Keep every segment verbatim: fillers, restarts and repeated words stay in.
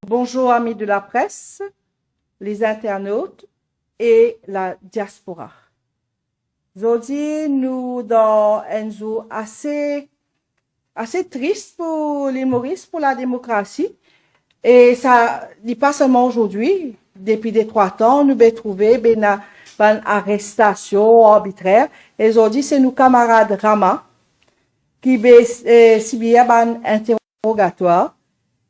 Bonzour, ami de la pres, lezinternot e ladiaspora. Zordi nou dan enn zour ase, ase tris pou Lil Moris, pou lademokrasi. E sa, li pa selman zordi, depi de trwa tan, nou pe trouve, be, ena bann arestasion arbitrer. E zordi, se nou kamarad Rama ki pe, eh, sibir bann interogatwar.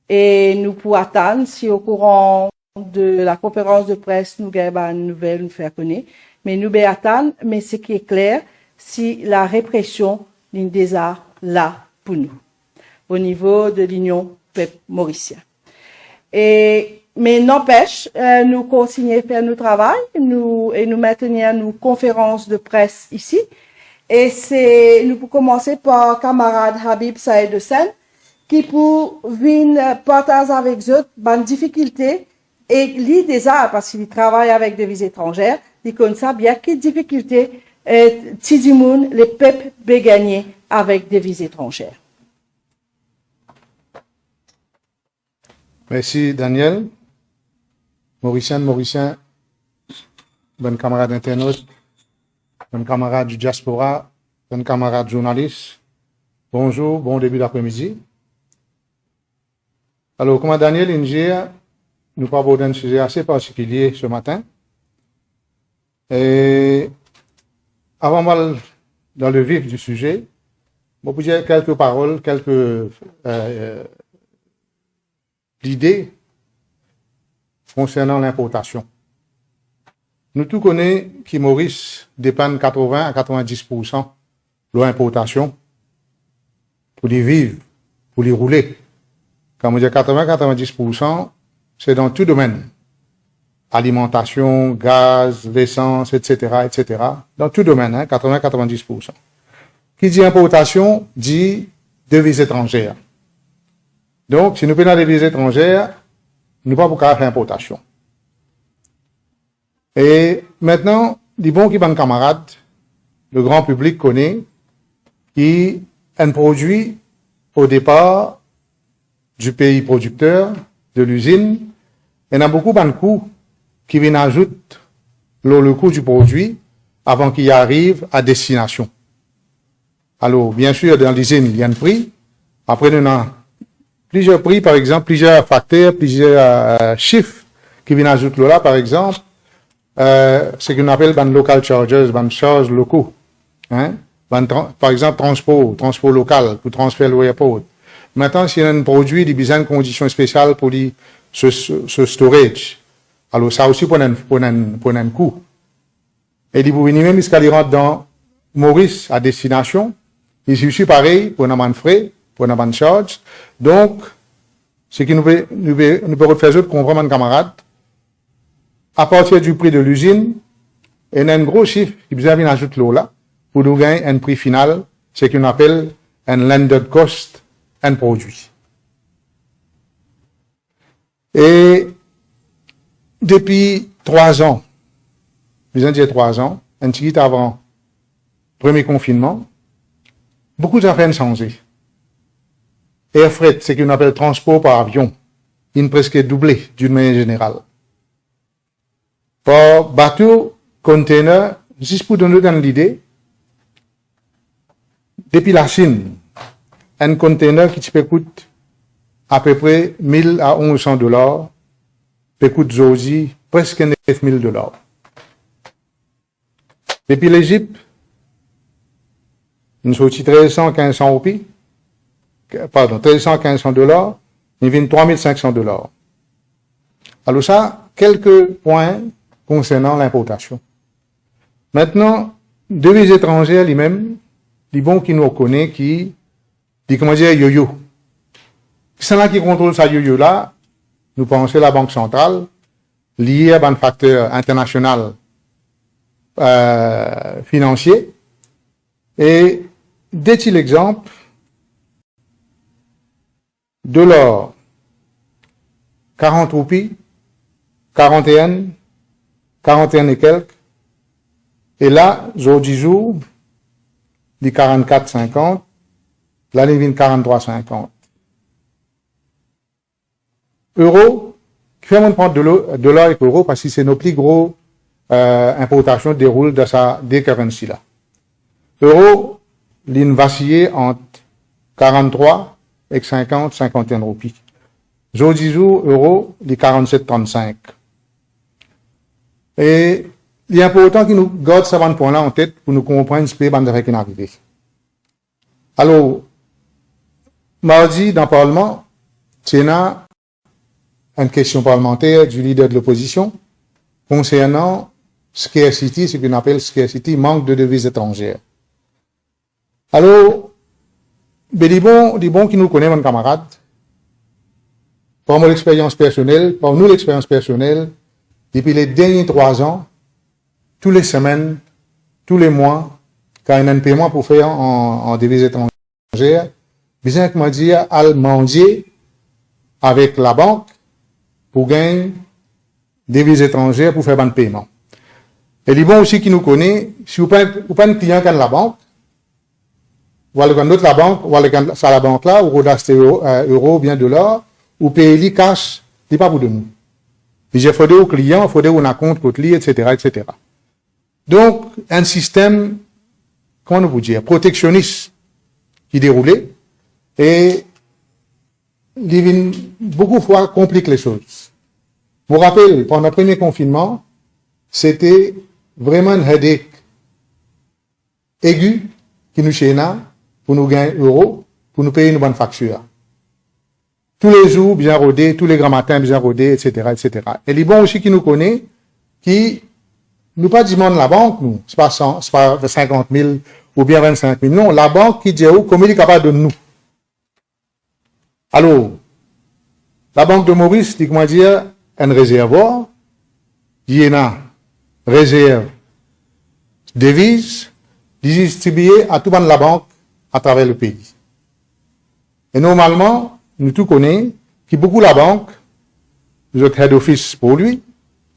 E nou pou atann si okouran de lakonferans de pres nou gagn bann nouvel, nou fer kone. Me nou pe atann, me seki kler, si larepresion li deza la pou nou, o nivo de Linion Pep Morisien. E, me nanpes, eh, nou kontigne fer nou travay, nou, e nou mintenir nou konferans de pres isi. E se, nou pou koumanse par kamarad Habib Said Hossein, ki pou vinn, eh, partaz avek zot bann difikilte, e li deza, parski li travay avek deviz etranzer, li konn sa bien ki difikilte, eh, ti dimoun, lepep pe gagne avek deviz etranzer. Mersi, Daniel. Morisien, Morisien, bann kamarad internat, bann kamarad diaspora, bann kamarad zournalis, bonzour, bon debi dapremidi. Alor, kouma Daniel inn dir, nou pou abord enn size ase partikilie se matin. E avan mo al dan le vif di size, mo pou dir kelke parol, kelke, eh, lide konsernan linportasion. Nou tou kone ki Moris depann katrevin a katrevin-dis poursan lor inportasion pou li viv, pou li roule. Kan mo dir katrevin, katrevin-dis poursan, se dan tou domenn. Alimantasion, gaz, lesans, etsetera, etsetera. Dan tou domenn, hein, katrevin, katrevin-dis poursan. Ki dir inportasion, dir deviz etranzer. Donk, si nou pena deviz etranzer, nou pa pou kapav fer inportasion. E aster, li bon ki bann kamarad, le gran piblik kone ki enn prodwi o depar di pei prodikter, de lizinn, ena boukou bann kou ki vinn azout lor le kou di prodwi avan ki li ariv a destinasion. Alor, biensir, dan lizinn, li ena enn pri. Apre, nou ena plizier pri, par exanp, plizier fakter, plizier, eh, sif ki vinn azout lor la, par exanp, eh, seki nou apel bann local charges, bann sarz loko, hein? Bann tran-, par exanp, transpor, transpor lokal pou transfer lor airport. Aster, si ena enn prodwi, li bizin enn kondision spesial pou li, so, so, so storage. Alor, sa osi pou ena enn, pou ena enn, pou ena enn kou. E li pou vini mem ziska li rant dan Moris a destinasion, li osi parey, pou ena bann fre, pou ena bann sarz. Donk, seki nou pe, nou pe, nou pe rod fer zot konpran, bann kamarad, apartir di pri de lizinn, ena enn gro sif ki bizin vinn azout lor la, pou nou gagn enn pri final, seki nou apel enn landed cost enn prodwi. E depi trwa an, bizin dir trwa an, enn tigit avan premie konfinnman, boukou zafer inn sanze. Air freight, seki nou apel transpor par avion, inn preske double, d'une manière générale. Par bato, container, zis pou donn zot enn lide, depi Lasinn, enn container ki ti pe kout apepre mil a onz san dolar, pe kout zordi preske nef mil dolar. Depi Lezip, inn sorti trez san, kinz san roupi, pardon, trez san, kinz san dolar, li vinn trwa mil sink san dolar. Alor sa, kelke pwin konsernan linportasion. Aster, deviz etranzer limem, li bon ki nou kone ki, li, kouma dir, yoyo. Kisannla ki kontrol sa yoyo la? Nou panse Labank Santral, lie a bann fakter internasional, eh, finansie. E de ti lexanp, dolar, karant roupi, karant-e-enn, karant-e-enn e kelk, e la, zordi zour, li karant-kat sinkant, la li vinn karant-trwa sinkant. Euro, kifer mo'nn pran dolo-, dolar ek euro, parski se nou pli gro, eh, inportasion deroul dan sa de currency la. Euro, li'nn vasiye ant karanntrwa ek sinkant, sinkant-enn roupi. Zordi zour, euro, li karannset, trannsink. E li inportan ki nou gard sa bann pwin la antet pou nou konpran enn tipe bann zafer ki'nn arive. Alor, mardi, dan parlman, ti ena enn kestion parlmanter di lider de lopozision konsernan scarcity, seki nou apel scarcity, mank de deviz etranzer. Alor, be li bon, li bon ki nou kone bann kamarad, par mo lexperyans personel, par nou lexperyans personel, depi le dernie trwa-z-an, tou le semenn, tou le mwa, kan ena enn peyman pou fer an, an deviz etranzer, bizin, kouma dir, al manze avek labank pou gagn deviz etranzer pou fer bann peyman. E li bon osi ki nou kone, si ou pa, ou pa enn klian ki enn labank, ou al dan enn lot labank, ou al dan sa labank la, ou rod aste euro, eh, euro oubien dolar, ou pey li kas, li pa pou donn ou. Li dir fode ou klian, fode ou ena kont kot li, etsetera, etsetera. Donk, enn sistem, kouma nou pou dir, proteksionis ki deroule, e li vinn boukou fwa konplik lesoz. Mo rapel, pandan premie konfinnman, sete vreman enn headache egi ki nou ti ena pou nou gagn euro, pou nou pey nou bann faktir. Tou le zour, bizin rode, tou le gramatin, bizin rode, etsetera, etsetera. E li bon osi ki nou kone ki nou pa dimann labank, nou, se pa san, se pa sinkant mil oubien vennsink mil, non, labank ki dir ou konbien li kapav donn nou. Alor, Labank de Moris, li, kouma dir, enn rezervwar, li ena rezerv deviz, li distribie a tou bann labank atraver lepei. E normalman, nou tou kone ki boukou labank, zot head office pou li,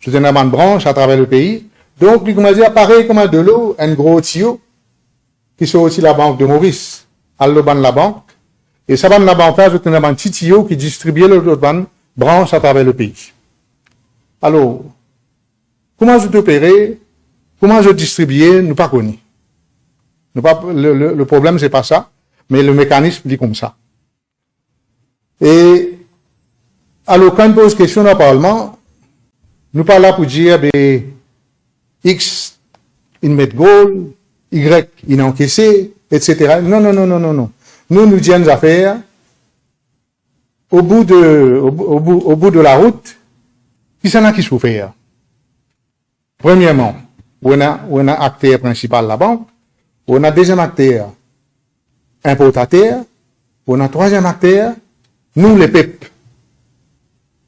zot ena bann brans atraver lepei. Donk, li, kouma dir, parey kouma delo, enn gro tiyo ki sorti Labank de Moris, al lor bann labank, e sa bann labank la, zot ena bann ti tiyo ki distribie lor, lor bann brans atraver lepei. Alor, kouma zot opere, kouma zot distribie, nou pa kone. Nou pa, le, le, le problem, se pa sa, me le mekanism, li koumsa. E alor, kan inn poz kestion dan parlman, nou pa la pou dir, be, X inn met gol, Y inn ankese, etsetera. Non, non, non, non, non, non. Nou, nou dir enn zafer, o bou de, o bou, o bou, o bou de larout, kisannla ki soufer? Premierman, ou ena, ou ena akter prinsipal labank, ou ena deziem akter inportater, ou ena trwaziem akter, nou, lepep.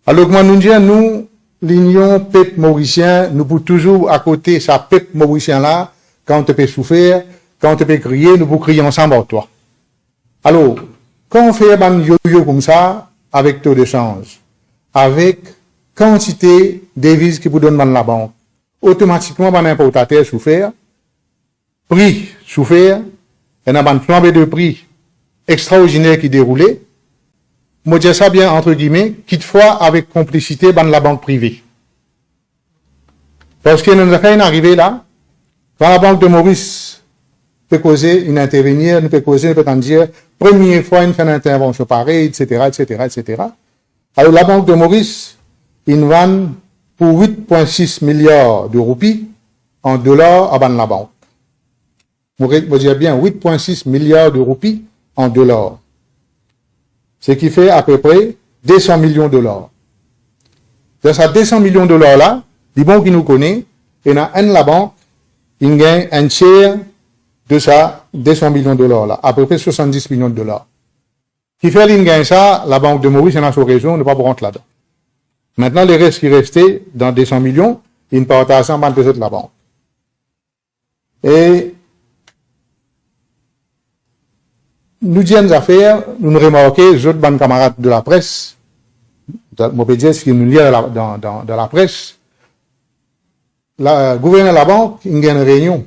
Alor, kouma nou dir, nou, Linion Pep Morisien, nou pou touzour akote sa pep morisien la, kan to pe soufer, kan to pe kriye, nou pou kriye ansam ar twa. Alor, kan ou fer bann yoyo koumsa avek to de sanz, avek kantite deviz ki pou donn bann labank, otomatikman bann inportater soufer, pri soufer, ena bann flanbe de pri extraordiner ki deroule, mo dir sa bien antre gime, kitfwa avek konplisite bann labank prive. Parski ena enn zafer inn arive la, kan Labank de Moris pe koze, inn intervenir, nou pe koze, nou pe tann dir, premie fwa inn fer enn intervansion parey, etsetera, etsetera, etsetera. Alor, Labank de Moris inn vann pou wit pwin sis miliar de roupi an dolar a bann labank. Mo re-, mo dir bien, wit pwin sis miliar de roupi an dolar. Seki fer apepre de san milion dolar. Dan sa de san milion dolar la, li bon ki nou kone, ena enn labank inn gagn enn tier de sa de san milion dolar la, apepre swasanndis milion dolar. Kifer linn gagn sa, Labank de Moris ena so rezon, nou pa pou rant ladan. Mintnan, leres ki reste dan de san milion, inn partaz sa bann lezot labank. E nou dir enn zafer, nou, nou remarke, zot bann kamarad de lapres, mo pe dir seki nou lir dan la, dan, dan, dan lapres, la, gouverner labank inn gagn reynion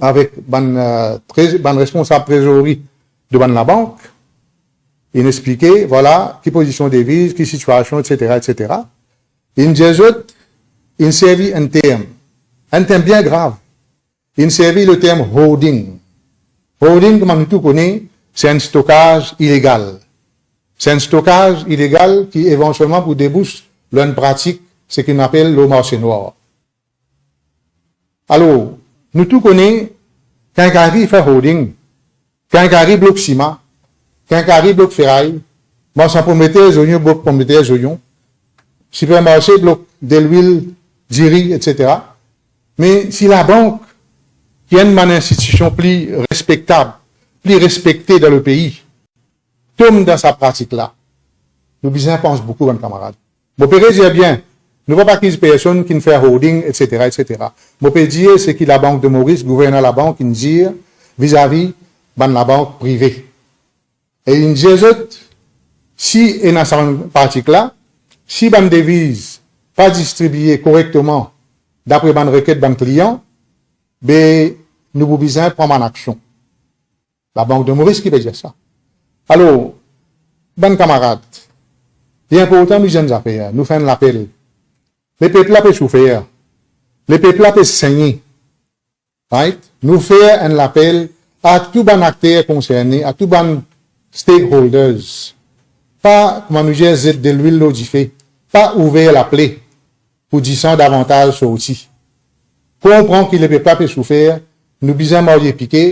avek bann, eh, trez-, bann responsab trezori de bann labank, Inn explike, vwala, ki pozision deviz, ki sitiasion, et cetera, et cetera. Inn dir zot, inn servi enn term, enn term bien grav. Inn servi le term hoarding. Hoarding, kouma nou tou kone, se enn stokaz ilegal. Se enn stokaz ilegal ki evansielman pou debous lor enn pratik, seki nou apel le marse nwar. Alor, nou tou kone, kenkanerie fer hoarding, kenkanerie blok sima, kenkanerie blok feray, marsan pomdeter, zonion, blok pomdeter, zonion, sipermarse blok delwil, diri, et cetera. Me si labank, ki enn bann institision pli respektab, pli respekte dan lepei, tom dan sa pratik la, nou bizin pans boukou, bann kamarad. Mo pe redir bien, nou pa pe akiz personn ki fer hoarding, et cetera, et cetera. Mo pe dir seki Labank de Moris, gouvernor labank, inn dir vizavi bann labank prive. E inn dir zot, si ena sa bann pratik la, si bann deviz pa distribie korekteman dapre bann reket bann klian, be nou pou bizin pran bann aksion. Labank de Moris ki pe dir sa. Alor, bann kamarad, li inportan nou dir enn zafer, nou fer enn lapel. Lepep la pe soufer, lepep la pe segne. Right? Nou fer enn lapel a tou bann akter konserne, a tou bann stakeholders. Pa, kouma nou dir, zet delwil lor dife, pa ouver laple pou disan davantaz sorti. Konpran ki lepep la pe soufer, nou bizin marye pike,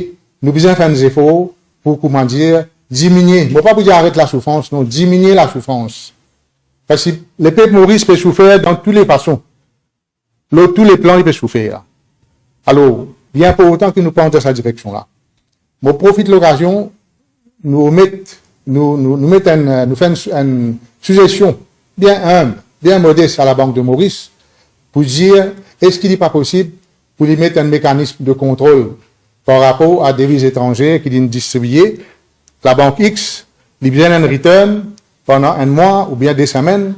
nou bizin fer enn zefor pou, kouma dir, diminie. Mo pa pou dir aret lasoufrans, non, diminie lasoufrans. Parski lepep Moris pe soufer dan tou le fason. Lor tou le plan, li pe soufer. Alor, li inportan ki nou pran dan sa direksion la. Mo profit lokazion, nou met, nou, nou, nou met enn, nou fer enn, enn sizestion bien inb, bien modes a Labank de Moris pou dir, eski li pa posib pou li met enn mekanism de kontrol par rapor a deviz etranzer ki linn distribie, labank X, li bizin enn return pandan enn mwa oubien de semenn,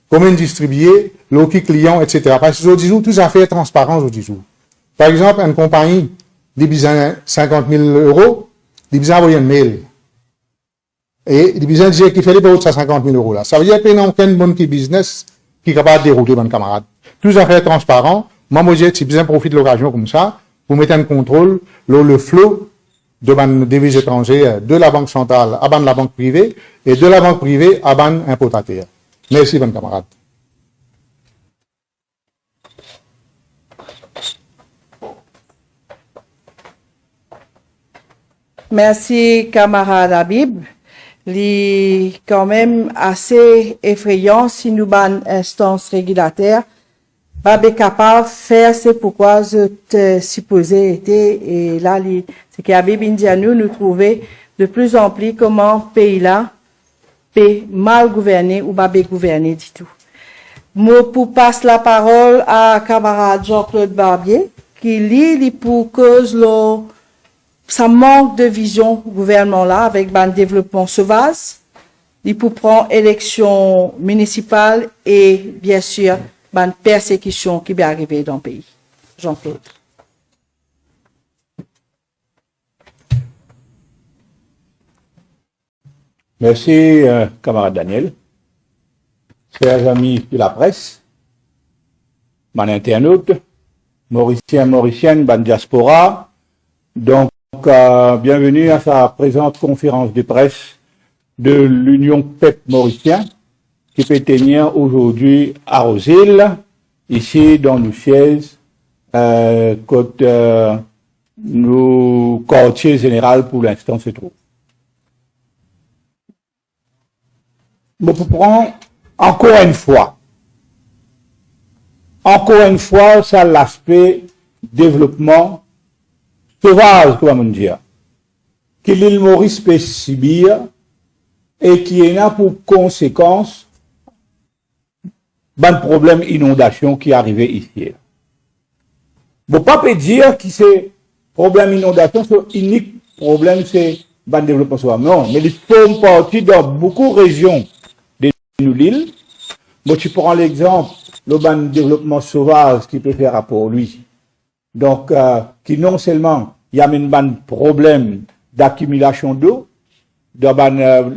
konbien linn distribie, lor ki klian, et cetera. Parski zordi zour, tou zafer transparan zordi zour. Par exanp, enn konpagni, li bizin sinkant mil euro, li bizin avoy enn mail. E li bizin dir kifer li pe rod sa sinkant mil euro la. Savedir pena okenn bann ki biznes ki kapav deroule, bann kamarad. Tou zafer transparan, mwa mo dir ti bizin profit lokazion koumsa pou met enn kontrol lor le flo de bann deviz etranzer de Labank Santral a bann labank prive e de labank prive a bann inportater. Mersi, bann kamarad. Mersi, kamarad Habib. Li kanmem ase efreyan si nou bann instans regilater pa pe kapav fer se pou kwa zot, eh, sipoze ete, e la li, seki Habib inn dir nou, nou trouve de pli an pli kouma pei la pe mal gouverne ou pa pe gouverne ditou. Mo pou pas laparol a kamarad Jean-Claude Barbier, ki li, li pou koz lor sa mank de vizion gouvernman la avek bann devlopman sovaz, li pou pran eleksion minisipal e, biensir, bann persekision ki pe arive dan pei. Jean-Claude. Mersi, eh, kamarad Daniel. Ser zami de lapres, bann internot, Morisien, Morisienn, bann diaspora. Donk, eh, bienveni a sa prezant konferans de pres de Linion Pep Morisien ki pe tenir azordi a Roz Ile, isi dan nou siez, eh, kot, eh, nou kartie zeneral pou linstan se trouv. Mo pou pran ankor enn fwa, ankor enn fwa sa laspe devlopman sovaz, kouma nou dir, ki Lil Moris pe sibir e ki ena pou konsekans bann problem inondasion ki arive isi. Mo pa pe dir ki se problem inondasion, so inik problem se bann devlopman sovaz. Non, me li form parti dan boukou rezion de nou lil. Mo ti pran lexanp lor bann devlopman sovaz ki pe fer a Port-Louis. Donk, eh, ki non selman li amenn bann problem dakimilasion dlo dan bann, eh,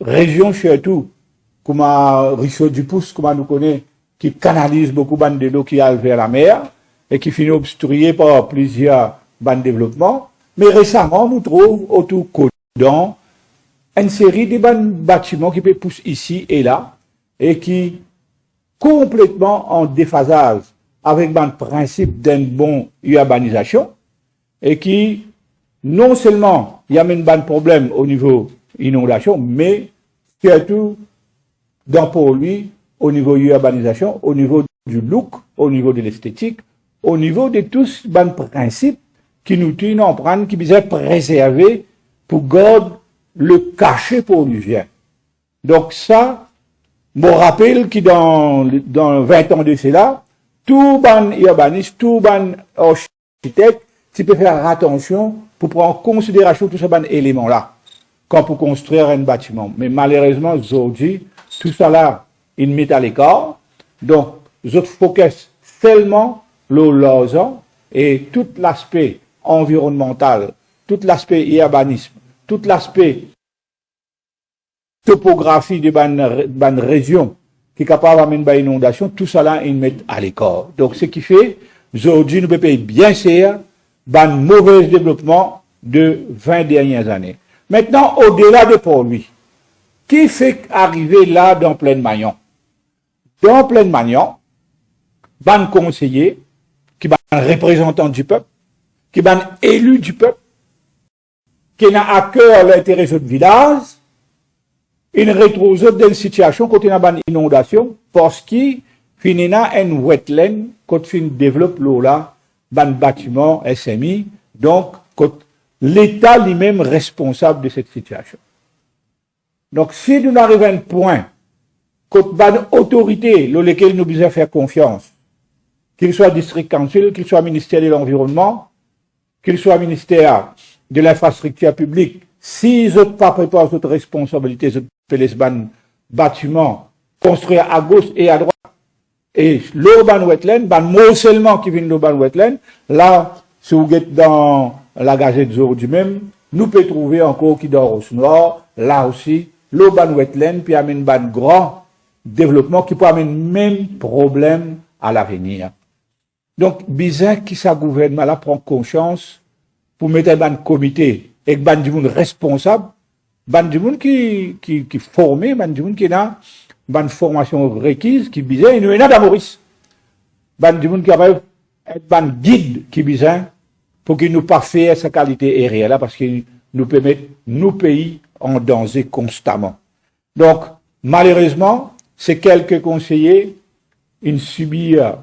rezion sirtou, kouma Ruisseau du Pouce, kouma nou kone, ki kanaliz boukou bann delo ki al ver lamer e ki finn obstriye par plizier bann devlopman. Me resaman, nou trouv otour Caudan enn seri de bann batiman ki pe pous isi e la e ki konpletman an defazaz avek bann prinsip d'enn bon irbanizasion e ki non selman li amenn bann problem o nivo inondasion, me sirtou dan Port Louis, o nivo irbanizasion, o nivo du look, o nivo de lestetik, o nivo de tou bann prinsip ki nou tou inn aprann ki bizin prezerve pou gard le cachet porlouzien. Donk sa, mo rapel ki dan, dan vint an de sela, tou bann irbanis, tou bann arsitek ti pe fer atansion pou pran an konsiderasion tou sa bann eleman la kan pou konstrir enn batiman. Me malerezman, zordi, tou sa la inn met alekar. Donk, zot fokis selman lor larzan e tou laspe anvironnmantal, tou laspe irbanism, tou laspe topografi de bann, bann rezion ki kapav amenn bann inondasion, tou sa la inn met alekar. Donk, seki fer, zordi nou pe pey bien ser bann move devlopman de vin dernie zane. Aster, odela de Port Louis, ki fek arive la dan Plinn Magnan? Dan Plinn Magnan, bann konseye, ki bann reprezantan dipep, ki bann eli dipep, ki ena aker lintere zot vilaz, inn retrouv zot dan enn sitiasion kot ena bann inondasion, parski finn ena enn wetland kot finn devlop lor la bann batiman S M I, donk kot Leta limem responsab de set sitiasion. Donk, si nou ariv enn pwin kot bann otorite lor lekel nou bizin fer konfians, ki swa District Council, ki swa Minister de Lanvironnman, ki swa Minister de Linfrastriktir Piblik, si zot pa pe pran zot responsabilite, zot pe les bann batiman konstrir agos e adrwat, e lor bann wetland, bann morselman ki vinn lor bann wetland, la, si ou get dan lagazet zordi mem, nou pe trouve ankor ki dan Ros Nwar, la osi, lor bann wetland, pe amenn bann gran devlopman ki pou amenn mem problem a lavenir. Donk, bizin ki sa gouvernman la pran konsians pou met enn bann komite ek bann dimoun responsab, bann dimoun ki, ki, ki forme, bann dimoun ki ena bann formasion rekiz ki bizin, e nou ena dan Moris. Bann dimoun ki kapav et bann gid ki bizin pou ki nou pa fer sa kalite erer la, parski nou pe met nou pei an danze konstaman. Donk, malerezman, se kelke konseye inn sibir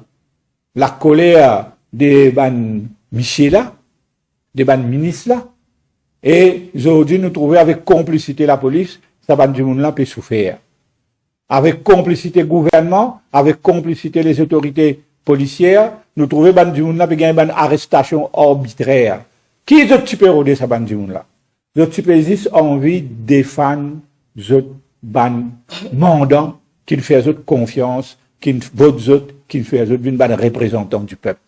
lakoler de bann misie la, de bann minis la, e zordi nou trouve avek konplisite lapolis, sa bann dimoun la pe soufer. Avek konplisite gouvernman, avek konplisite lezotorite polisier, nou trouve bann dimoun la pe gagn bann arestasion arbitrer. Ki zot ti pe rode sa bann dimoun la? Zot ti pe zis anvi defann zot bann mandan ki'nn fer zot konfians, ki'nn vot zot, ki'nn fer zot vinn bann reprezantan dipep.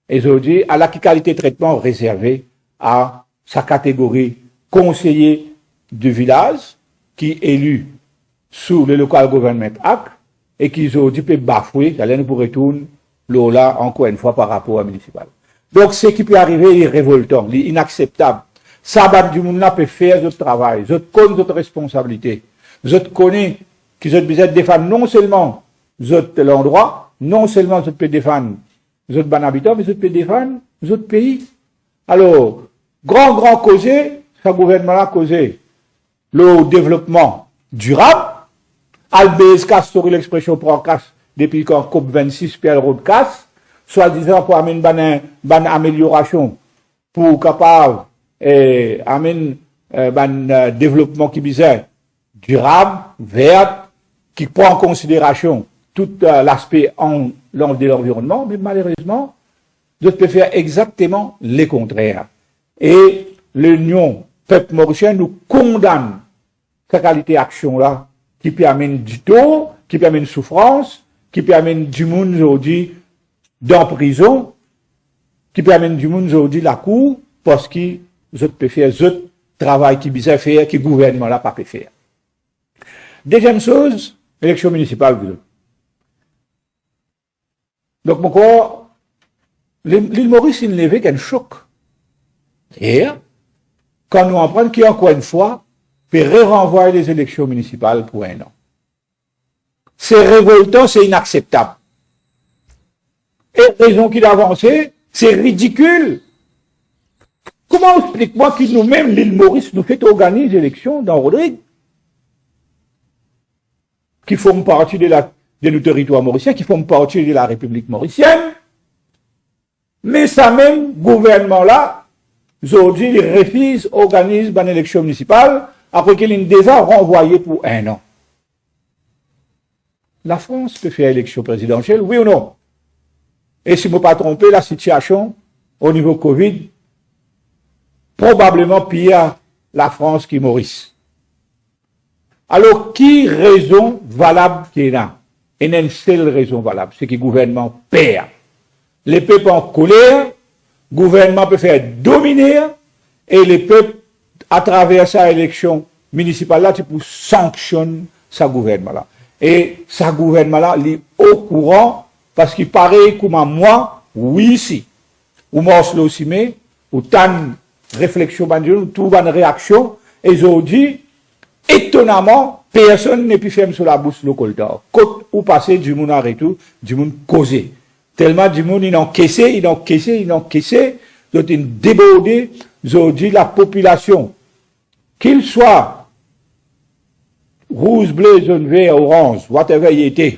E zordi, ala ki kalite tretman rezerve a sa kategori konseye de vilaz ki eli sou le Local Government Act e ki zordi pe bafwe, savedir nou pou retourn lor la ankor enn fwa par rapor a minisipal. Donk, seki pe arive, li revoltan, li inakseptab. Sa bann dimoun la pe fer zot travay, zot konn zot responsabilite, zot kone ki zot bizin defann non selman zot landrwa, non selman zot pe defann zot bann abitan, me zot pe defann zot pei. Alor, gran, gran koze, sa gouvernman la koze lor devlopman dirab, al bez kas, sori lexpresion, pran kas depi kan COP vennsis pe al rod kas, swadizan pou amenn bann, bann ameliorasion pou kapav, eh, amenn, eh, bann, eh, devlopman ki bizin dirab, ver, ki pran an konsiderasion tou, eh, laspe an, lan-, de lanvironnman, me malerezman, zot pe fer exakteman lekontrer. E Linion Pep Morisien, nou kondann sa kalite aksion la, ki pe amenn ditor, ki pe amenn soufrans, ki pe amenn dimoun zordi dan prizon, ki pe amenn dimoun zordi lakour, parski zot pe fer zot travay ki bizin fer, ki gouvernman la pa pe fer. Deziem soz, eleksion minisipal, zot. Donk, mo krwar, Lil, Lil Moris inn leve ek enn sok. E kan nou aprann ki, ankor enn fwa, pe reranvway lezeleksion minisipal pou enn an. Se revoltan, se inakseptab. E rezon ki li avanse, se ridikil. Kouma ou explik mwa ki noumem, Lil Moris, nou fek organiz eleksion dan Rodrig, ki form parti de la, de nou teritwar morisien, ki form parti de la Repiblik Morisienn, me samem gouvernman la, zordi, li refiz organiz bann eleksion minisipal, apre ki linn deza ranvwaye pou enn an. Lafrans pe fer eleksion prezidansiel, wi ou non? E si mo pa tronpe, lasitiasion o nivo Covid probableman pir Lafrans ki Moris. Alor, ki rezon valab ki ena? Ena enn sel rezon valab, se ki gouvernman per. Lepep ankoler, gouvernman pe fer domine, e lepep, atraver sa eleksion minisipal la, ti pou sanksionn sa gouvernman la. E sa gouvernman la, li okouran, parski parey kouma mwa, wi, si ou mars lor sime, ou tann refleksion bann dimoun, ou trouv bann reaksion, e zordi, etonaman, personn nepli ferm so labous lor Koltar. Kot ou pase, dimoun aret ou, dimoun koze. Telman dimoun inn ankese, inn ankese, inn ankese, zot inn deborde, zordi lapopilasion, kil swa rouz, ble, zonn, ver, oranz, whatever li ete,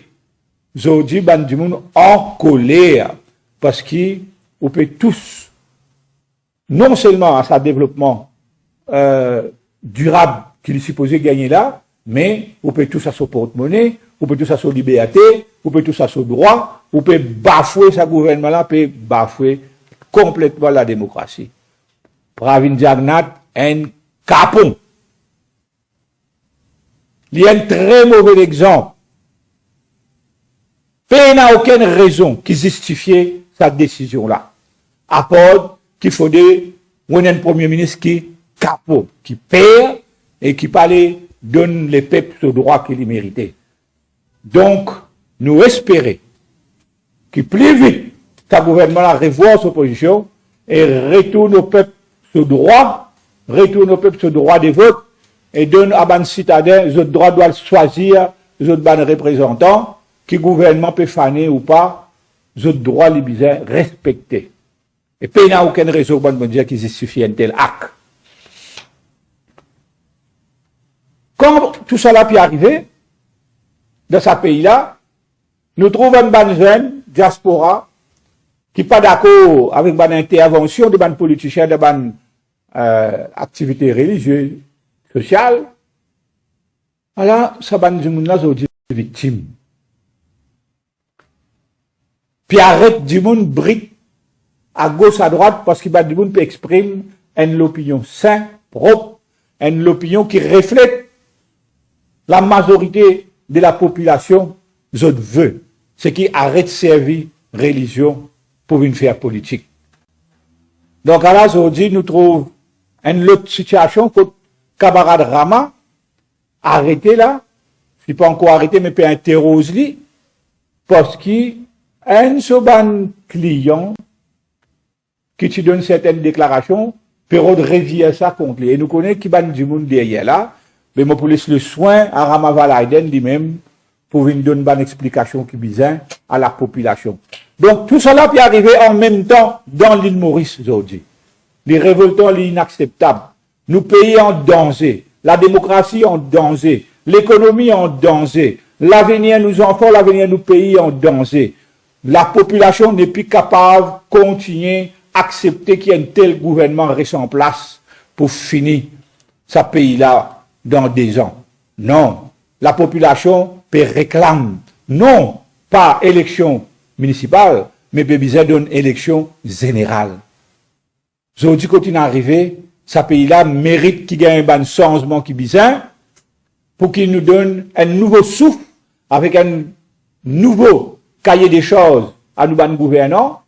zordi bann dimoun ankoler, parski ou pe tous non selman a sa devlopman, eh, dirab ki li sipoze gagne la, me ou pe tous a so portmone, ou pe tous a so liberte, ou pe tous a so drwa, ou pe bafwe, sa gouvernman la pe bafwe konpletman lademokrasi. Pravind Jugnauth, enn kapon. Li enn tre move lexanp. Pena okenn rezon ki zistifie sa desizion la, apar ki fode ou ena enn premie minis ki kapon, ki per e ki pa le donn lepep so drwa ki li merite. Donk, nou espere ki pli vit sa gouvernman la revwar so pozision e retourn o pep so drwa, retourn o pep so drwa de vot e donn a bann sitaden zot drwa, drwa swazir zot bann reprezantan, ki gouvernman pe fane ou pa, zot drwa li bizin respekte. E pena okenn rezon, bann Bondie, ki zistifie enn tel ak. Kan tousala pe arive dan sa pei la, nou trouv enn bann zenn diaspora ki pa dakor avek bann intervansion de bann politisien dan bann, eh, aktivite relizie, sosial. Ala, sa bann dimoun la zordi viktim. Pe aret dimoun brit agos adrwat parski bann dimoun pe exprim enn lopinion sin, prop, enn lopinion ki reflet lamazorite de lapopilasion zot ve, seki aret servi relizion pou vinn fer politik. Donk, ala zordi nou trouv enn lot sitiasion kot kamarad Rama arete la, li pa ankor arete, me pe interoz li, parski enn so bann klian ki ti donn sertenn deklarasion, pe rod revir sa kont li. E nou kone ki bann dimoun deryer la, me mo pou les leswin a Rama Valayden limem pou vinn donn bann explikasion ki bizin a lapopilasion. Donk, tousala pe arive anmemtan dan Lil Moris zordi. Li revoltan, li inakseptab. Nou pei an danze, lademokrasi an danze, lekonomi an danze, lavenir nou zanfan, lavenir nou pei an danze. Lapopilasion nepli kapav kontigne aksepte ki enn tel gouvernman res an plas pou fini sa pei la dan de zan. Non, lapopilasion pe reklam, non pa eleksion minisipal, me pe bizin donn eleksion zeneral. Zordi kot inn arive, sa pei la merit ki gagn bann sanzman ki bizin, pou ki nou donn enn nouvo souf avek enn nouvo kaye de sarz a nou bann gouvernan,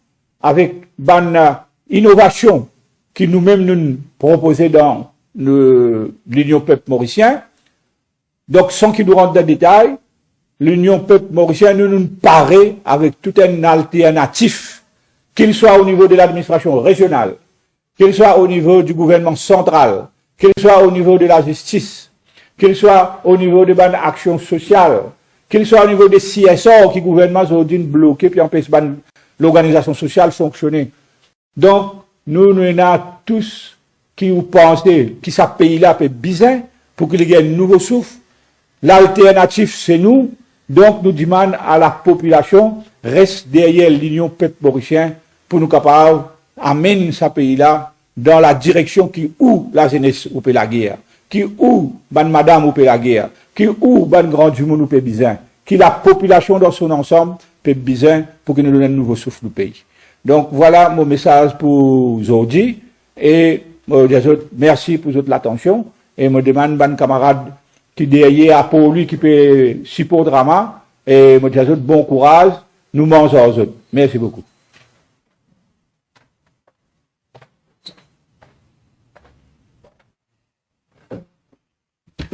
avek bann, eh, inovasion ki noumem nou propoze dan, eh, Linion Pep Morisien. Donk, san ki nou rant dan detay, Linion Pep Morisien, nou, nou pare avek tou enn alternatif, ki li swa o nivo de ladministrasion rezional, ki li swa o nivo di gouvernman santral, ki li swa o nivo de lazistis, ki li swa o nivo de bann aksion sosial, ki li swa o nivo de C S R ki gouvernman zordi inn bloke, pe anpes bann lorganizasion sosial fonksione. Donk, nou, nou ena tou seki ou panse ki sa pei la pe bizin pou ki li gagn nouvo souf. Lalternatif, se nou. Donk, nou dimann a lapopilasion res deryer Linion Pep Morisien pou nou kapav amenn sa pei la dan ladireksion ki ou, lazenes, ou pe lager, ki ou, bann madam, ou pe lager, ki ou, bann gran dimoun, ou pe bizin, ki lapopilasion dan son ansam pe bizin pou ki nou donn enn nouvo souf nou pei. Donk, vwala mo mesaz pou zordi. E mo dir zot mersi pou zot latansion. E mo dimann bann kamarad ki deryer Apoli ki pe siport Rama, e mo dir zot bon kouraz, nou manz ar zot. Mersi boukou.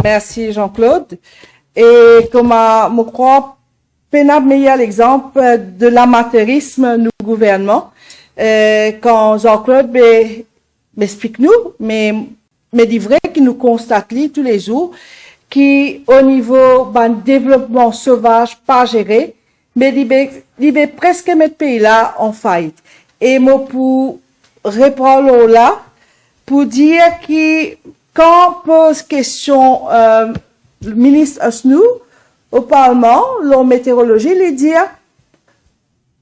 Mersi, Jean-Claude. E kouma mo krwar pena meyer lexanp de lamaterism nou gouvernman, eh, kan Jean-Claude be, be explik nou, me, me li vre ki nou konstat li toulezour, ki o nivo bann devlopman sovaz pa zere, me li be, li be preske met pei la an fait. E mo pou repran lor la pou dir ki kan poz kestion, eh, minis Assouhour o Parlman lor meteorolozi, li dir,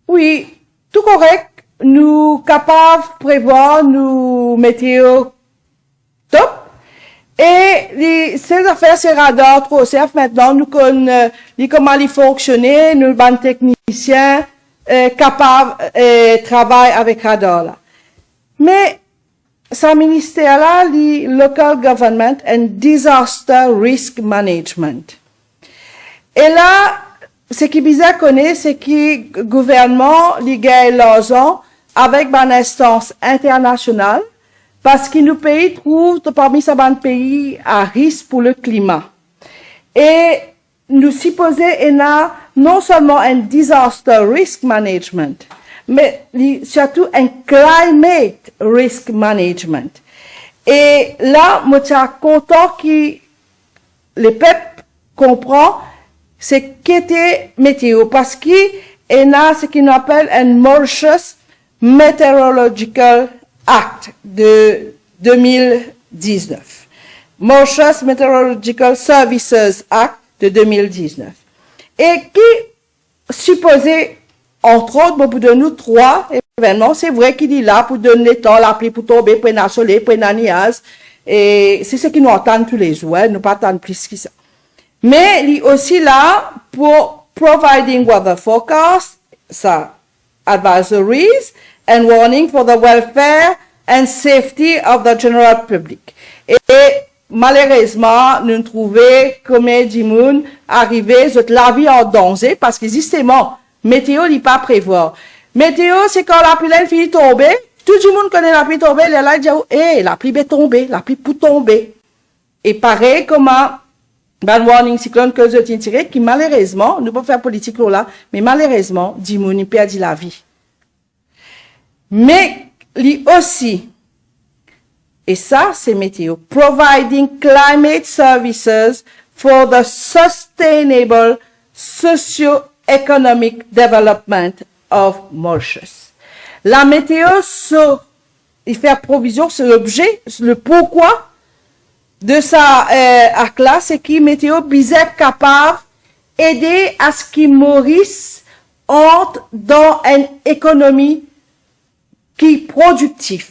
wi, tou korek, nou kapav prevwar nou meteo top. E li, se zafer se radar Tro Surf, mintnan nou konn, eh, li kouma li fonksione, nou bann teknisien, eh, kapav, eh, travay avek radar la. Me sa minister la, li Local Government and Disaster Risk Management. E la, seki bizin kone, se ki gouvernman, li gagn larzan avek bann instans internasional, parski nou pei trouv parmi sa bann pei a risk pou le klima. E nou sipoze ena non selman enn disaster risk management, me li sirtou enn climate risk management. E la, mo ti a kontan ki lepep konpran seki ete meteo, parski ena seki nou apel enn Mauritius Meteorological Act de de mil diznef, Mauritius Meteorological Services Act de de mil diznef, e ki sipoze, antrot, bon, pou donn nou trwa evennman. Se vre ki li la pou donn letan lapli pou tonbe, pou ena soley, pou ena niaz, e se seki nou antann toulezour, en, nou pa tann plis ki sa. Me li osi la pou providing weather forecast, sa advisories and warning for the welfare and safety of the general public. E malerezman, nou trouve konbien dimoun arive zot lavi an danze, parski zisteman, meteo li pa prevwar. Meteo, se kan lapli la inn fini tonbe, tou dimoun kone lapli tonbe, lerla li dir ou, "E, lapli pe tonbe, lapli pou tonbe." E parey kouma bann warning siklonn ki zot inn tire, ki malerezman, nou pa fer politik lor la, me malerezman, dimoun inn perdi lavi. Me li osi, e sa se meteo, providing climate services for the sustainable socio-economic development of Mauritius. Lameteo so li fer provizion, so lobze, le pourkwa de sa, eh, akt la, se ki meteo bizin kapav ede aski Moris ant dan enn ekonomi ki prodiktif,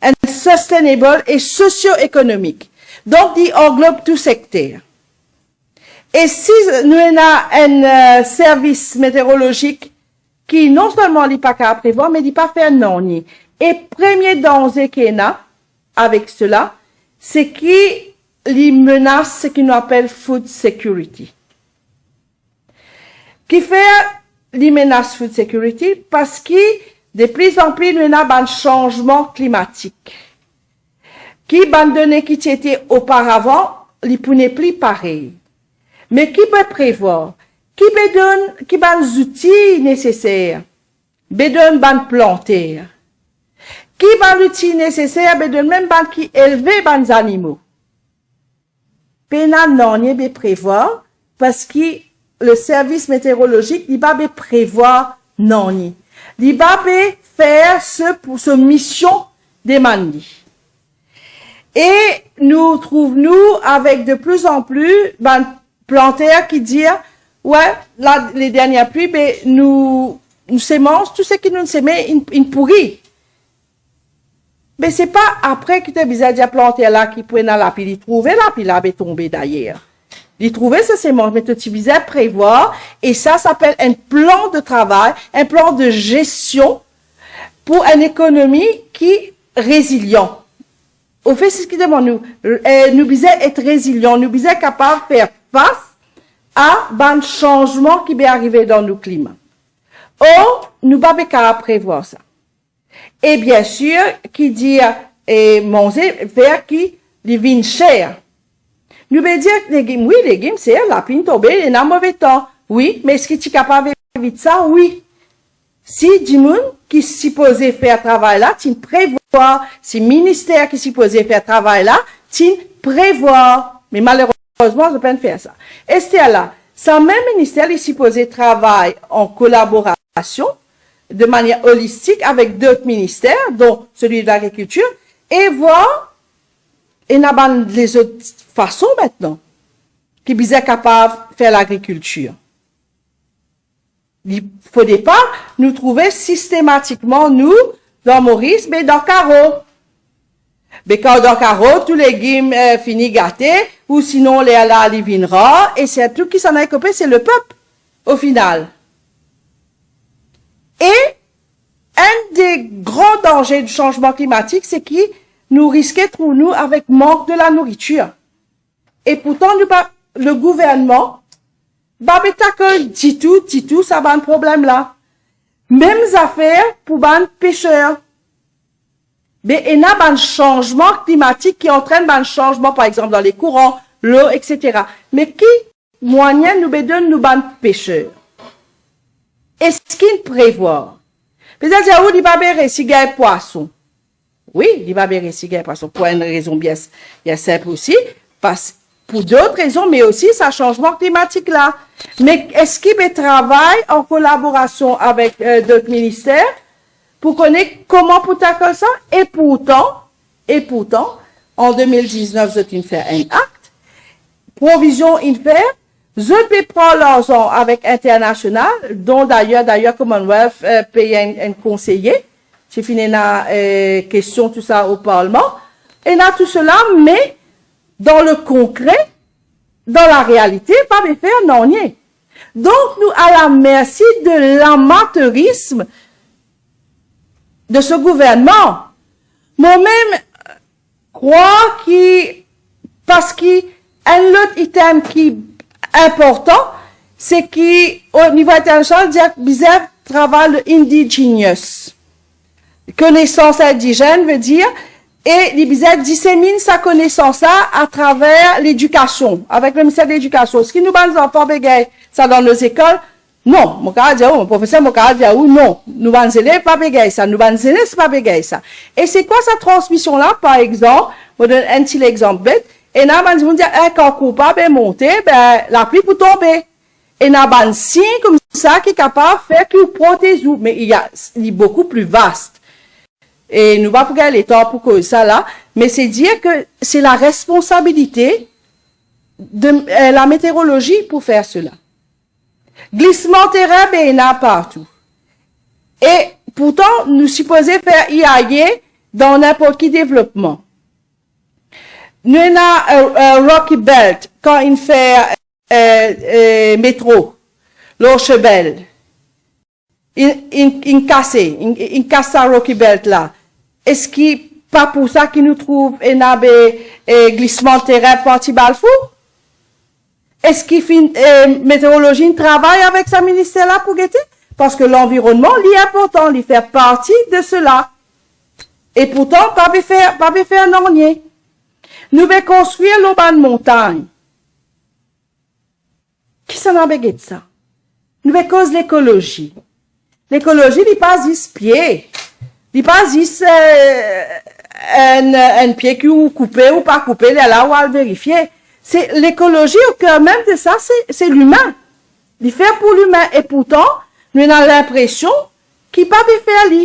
enn sustainable e socio-economic. Donk, li anglob tou sekter. E si nou ena enn, eh, servis meteorolozik ki non selman li pa kapav prevwar, me li pa fer nanye. E premie danze ki ena avek sela, se ki li menas seki nou apel food security. Kifer li menas food security? Parski de plis an plis nou ena bann sanzman klimatik. Ki bann done ki ti ete oparavan, li pou nepli parey. Me ki pe prevwar? Ki pe donn, ki bann zouti neseser? Be donn bann planter. Ki bann zouti neseser? Be donn mem bann ki elve bann zanimo. Pena nanye be prevwar, parski le servis meteorolozik, li pa be prevwar nanye. Li pa be fer se, pou se mision demann li. E nou trouv nou avek de pli an pli bann planter ki dir, "We, la, le dernie pli, be nou, nou semans, tou seki nou seme, inn, inn pouri." Me se pa apre ki to bizin dir planter la ki pou ena lapli, li trouve lapli la be tonbe dayer. Li trouve se semans, me to ti bizin prevwar, e sa, sa apel enn plan de travay, enn plan de zesion pou enn ekonomi ki rezilian. Anfet, se ki demann nou, eh, nou bizin et rezilian, nou bizin kapav fer fas a bann sanzman ki pe arive dan nou klima. Or, nou pa pe kapav prevwar sa. E biensir, ki dir, e manze fer ki li vinn ser. Nou pe dir legim, wi, legim ser, lapli tonbe, ena move tan. Wi, me eski ti kapav evit sa? Wi. Si dimoun ki sipoze fer travay la, ti'n prevwar, si minister ki sipoze fer travay la, ti'n prevwar. Me malerezman, zot pa'nn fer sa. Ester la, sa mem minister, li sipoze travay an kolaborasion, de manier olistik avek dot minister, dont selwi de lagrikiltir, e vwar ena bann lezot fason mintnan ki bizin kapav fer lagrikiltir. Li fode pa nou trouve sistematikman nou dan Moris, be dan karo. Be kan dan karo, tou legim, eh, fini gate, ou sinon lerla li vinn rar, e sirtou kisannla ki kope, se lepep, o final. E enn de gran danze di sanzman klimatik, se ki nou riske trouv nou avek mank de lanouritir. E pourtan, nou pa, le gouvernman pa pe takl ditou, ditou sa bann problem la. Mem zafer pou bann peser. Be ena bann sanzman klimatik ki antrenn bann sanzman, par exanp, dan lekouran, lo, etsetera. Me ki mwayin nou pe donn nou bann peser? Eski inn prevwar? Petet dir ou li pa pe resi gagn pwason. Wi, li pa pe resi gagn pwason pou enn rezon bien, bien sinp osi, pas, pou dot rezon, me osi sa sanzman klimatik la. Me eski pe travay an kolaborasion avek, eh, dot minister pou kone kouma pou takl sa? E pourtan, e pourtan, an de mil diznef, zot inn fer enn akt, provizion inn fer, zot pe pran larzan avek internasional, dont dayer, dayer Commonwealth, eh, pey enn, enn konseye, ti finn ena, eh, kestion tou sa o parlman, ena tou sela, me dan le konkre, dan larealite, pa pe fer nanye. Donk, nou a la mersi de lamaterism de se gouvernman. Mo mem krwar ki, paski enn lot item ki inportan, se ki o nivo internasional, dir bizin travay le indigenous. Konesans indizenn, ve dir, e li bizin diseminn sa konesans la atraver ledikasion, avek le minister de Ledikasion. Eski nou bann zanfan pe gagn sa dan nou lekol? Non, mo kapav dir ou, mo profeser, mo kapav dir ou, non, nou bann zelev pa pe gagn sa, nou bann zenes pa pe gagn sa. E se kwa sa transmision la? Par exanp, mo donn enn ti lexanp bet, ena bann dimoun dir, eh, kan kourba pe monte, be, lapli pou tonbe. Ena bann sign koumsa ki kapav fer ki ou protez ou, me li a, li boukou pli vast. E nou pa pou gagn letan pou koz sa la, me se dir ke se la responsabilite de, eh, la meteorolozi pou fer sela. Glisman terin, be ena partou. E pourtan, nou sipoze fer I A E dan ninport ki devlopman. Nou ena, eh, eh, Rocky Belt, kan inn fer, eh, eh, metro, lor Sebel. Inn, inn, inn kase, inn, inn kas sa Rocky Belt la. Eski pa pou sa ki nou trouv ena be, eh, glisman terin parti Balfou? Eski finn, eh, meteorolozi inn travay avek sa minister la pou gete? Paski lanvironnman, li inportan, li fer parti de sela. E pourtan, pa pe fer, pa pe fer nanye. Nou pe konstrir lor bann montagn. kisannla pe get sa? Nou pe koz lekolozi. Lekolozi, li pa zis pie. Li pa zis, eh, enn, enn pie ki ou koupe ou pa koupe, lerla ou al verifie. Se lekolozi, o ker mem de sa, se, se limin. Li fer pou limin. E pourtan, nou ena linpresion ki pa pe fer li.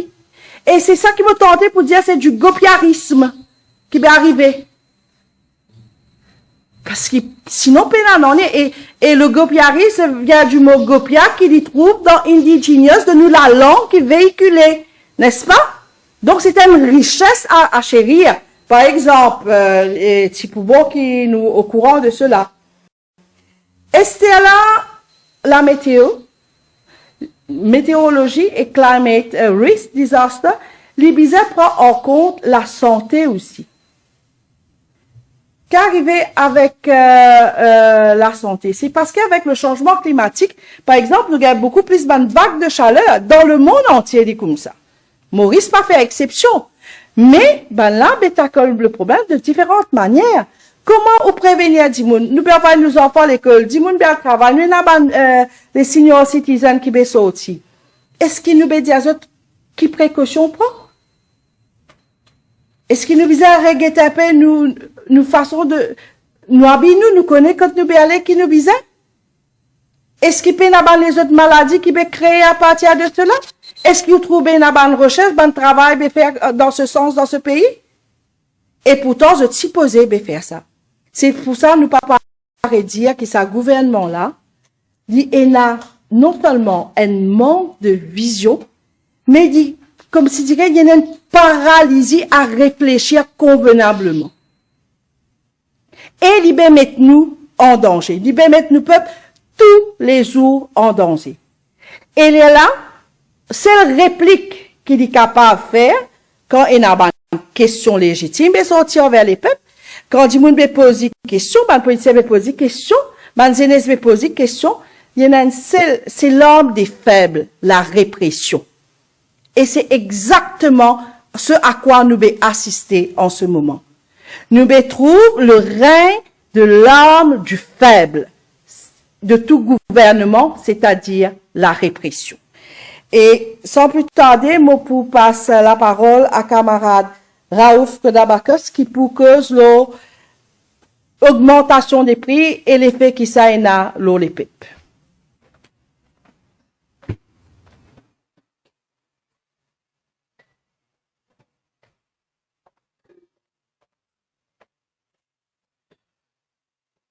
E se sa ki mo tante pou dir, se du gopiarisme ki pe arive. Parski sinon, pena nanye. E, e le gopiarisme vien du mo gopia ki li trouv dan indigenous de nou, lalang ki veikile, nespa? Donk, se enn rises a, a serir. Par exanp, eh, e ti pou bon ki nou okouran de sela. Aster la, lameteo, Meteorologie et Climate, eh, Risk Disaster, li bizin pran an kont lasante osi. Ki arive avek, eh, eh, lasante? Se parski avek le sanzman klimatik, par exanp, nou gagn boukou plis bann vag de saler dan lemond antie, li koumsa. Moris pa fer exsepsion. Me bannla, be, takol le problem de diferan manier. Kouma ou prevenir dimoun? Nou pe anvoy nou zanfan lekol, dimoun pe al travay, nou ena bann, eh, le senior citizen ki pe sorti. Eski nou pe dir zot ki prekosion pran? Eski nou bizin reget inpe nou, nou fason de, nou abiy nou, nou kone kot nou pe ale, ki nou bizin? Eski pena bann lezot maladi ki pe kree apartir de sela? Eski ou trouve ena bann resers, bann travay pe fer, eh, dan se sans dan se pei? E pourtan, zot sipoze pe fer sa. Se pou sa nou pa pare dir ki sa gouvernman la, li ena non selman enn mank de vizion, me li, koumsi dire, li ena enn paralizi a reflesir konvenableman. E li pe met nou an danze. Li pe met nou pep toulezour an danze. E lerla, sel replik ki li kapav fer, kan ena bann kestion lezitim pe sorti anver lepep, kan dimoun pe poz li kestion, bann politisien pe poz li kestion, bann zenes pe poz li kestion, li ena enn sel, se larm de feb, larepresion. E se exakteman se a kwa nou pe asiste an se moman. Nou pe trouv le regn de larm du faible, de tou gouvernman, setadir larepresion. E san pli tarde, mo pou pas laparol a kamarad Raouf Kodabakos ki pou koz lor ogmantasion de pri e lefe ki sa ena lor lepep.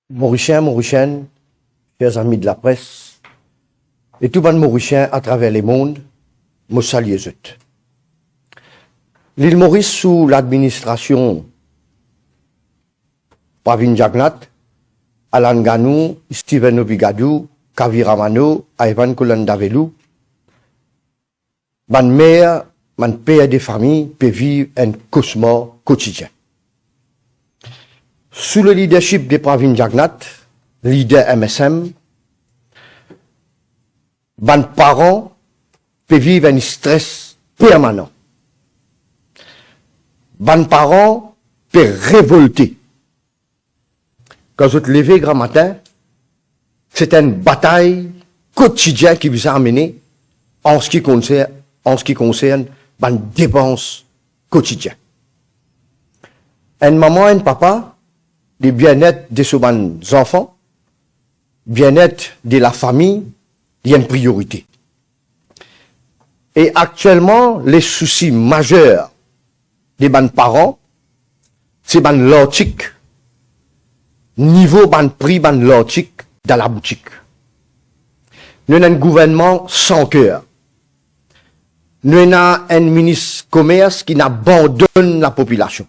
Morisien, Morisienn, ser zami de lapres, e tou bann Morisien atraver lemond, mo salie zot. Lil Moris sou ladministrasion Pravind Jugnauth, Alan Gannour, Stephen Obigadou, Kavi Ramanno, Ivan Kolandavelou, bann mer, bann per de fami pe viv enn kosmar kotidien. Sou le lidersip de Pravind Jugnauth, lider M S M, bann paran pe viv enn stres permanan. Bann paran pe revolte. Kan zot leve gramatin, se enn batay kotidien ki bizin amene an se ki konser-, an se ki konsern bann depans kotidien. Enn mama, enn papa, le bienet de so bann zanfan, bienet de lafami, li enn priorite. E aktielman, le sousi mazer de bann paran, se bann lartik, nivo bann pri bann lartik dan laboutik. Nou ena enn gouvernman san ker. Nou ena enn minis komers ki inn abandonn lapopilasion.